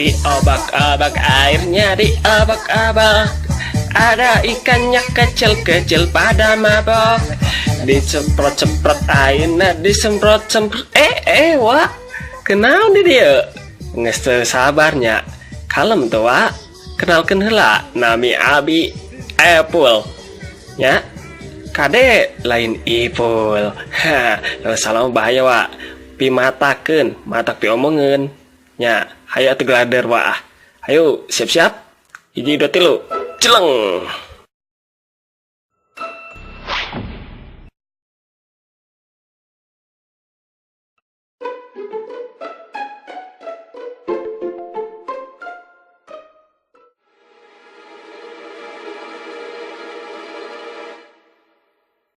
Diobak-abak airnya, diobak-abak. Ada ikannya kecil-kecil pada mabok. Disemprot-semprot airnya, disemprot-semprot. Eh, eh, Wa. Kunaon di dieu? Geus teu sabarnya. Kalem tuh, Wa. Kenalkeun heula, nami abi Epul. Ya. Kade, lain Ipul. Ha, salah bahaya, Wa. Pimatakeun, matak piomongeun. Nya, hayu atuh gelader, Wa. Ayo, siap-siap. Hiji, dua, tilu. Celeng.